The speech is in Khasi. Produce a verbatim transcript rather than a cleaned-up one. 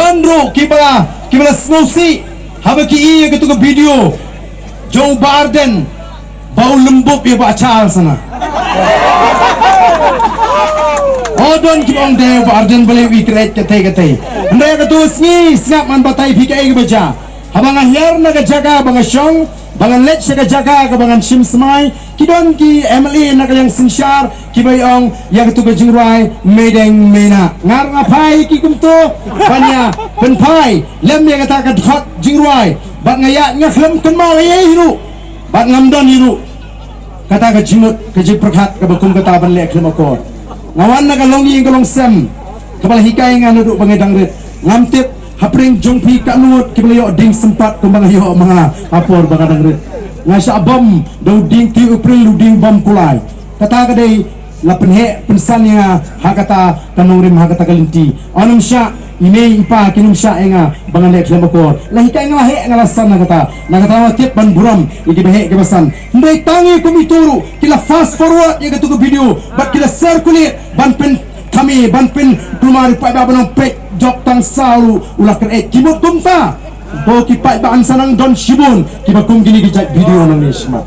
Ruh kiba, kiba la sngewsih haba ki i ïa katu ka video jong u Bah Ardent ba u lymbup ïa Bah Charles na. O, don kiba ong dei u Bah Ardent balei u i kret katei katei. Hynrei katu sngi sngap ngan batai phi kaei kaba jia. Haba nga hiar na ka jaka ba nga shong, ba ngan leit sha ka jaka kaba ngan shim smai, ki don ki M L A na ka liang synshar kiba ïa ong ïa katu ka jingrwai Meideng Meina. Nga ruh nga phai ki kumto ban ïa pynphai lem ïa kata ka dkhot jingrwai, bad nga ïaid nga khlem kynmaw ei ei hi ruh, bad ngam don hi ruh kata ka jingmut ka jingpyrkhat kaba kum kata ban leh khlem akor. Nga wan na ka longïing ka longsem kaba la hikai nga naduh ba nga dang rit. Ngam tip hapdeng jong phi katno ngut kiba la ïoh dieng sympat kumba nga ïoh ma nga ha por ba nga dang rit. Nga shah bam da u dieng Tiew April, u dieng bam kulai. Kata ka dei la pynheh pynsan ïa nga ha kata ka nongrim, ha kata ka lynti. Ym shah i mei i pa kin ym shah ïa nga ba ngan leh khlem akor. La hikai nga la heh nga la san na kata. Na kata nga tip ban burom ïa kiba heh kiba san. Hynrei tang ïa kum itu ruh ki la fast forward ïa katu ka video bad ki la circulate ban pynkhami, ban pynkulmar ïa u paidbah ban ong peit, jop tang saw ruh u la kren, ki mut kumta. Ba ki paidbah yn sa nang don shibun kiba kum kine ki jait video nangne shakhmat.